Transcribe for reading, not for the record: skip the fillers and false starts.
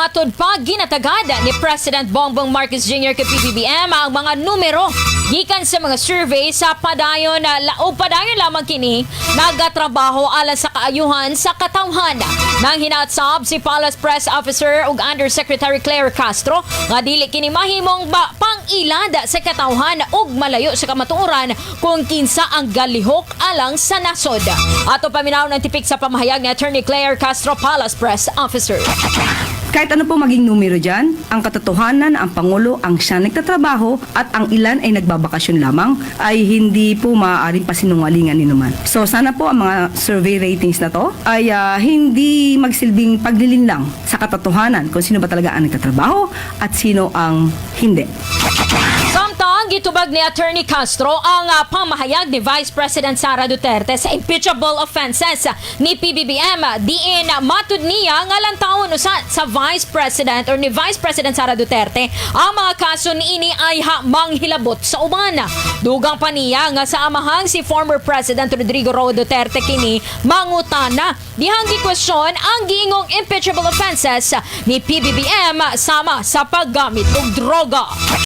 Matod pa, ginatagad ni President Bongbong Marcos Jr. kay PBBM ang mga numero gikan sa mga survey sa padayon na o padayon lamang kini nagatrabaho alang sa kaayuhan sa katawhan. Nang hinatsab si Palace Press Officer ug Undersecretary Claire Castro nga dili kini mahimong ba pang-ilad sa katawhan ug malayo sa kamatuoran kung kinsa ang galihok alang sa nasod. Ato paminaw ng tipik sa pamahayag ni Attorney Claire Castro, Palace Press Officer. Kahit ano po maging numero dyan, ang katotohanan na ang Pangulo ang siya nagtatrabaho at ang ilan ay nagbabakasyon lamang ay hindi po maaaring pasinungalingan ninuman. So sana po ang mga survey ratings na to ay hindi magsilbing paglilinlang sa katotohanan kung sino ba talaga ang nagtatrabaho at sino ang hindi. Samtang gitubag ni Attorney Castro ang pamahayag ni Vice President Sara Duterte sa impeachable offenses ni PBBM, diin matud niya nga lantawon usa sa Vice President or ni Vice President Sara Duterte ang mga kaso niini ay manghilabot sa uban. Dugang pa niya nga sa amahang si former President Rodrigo Roa Duterte kini mangutana dihang gikwestiyon ang giingong impeachable offenses ni PBBM sama sa paggamit og droga.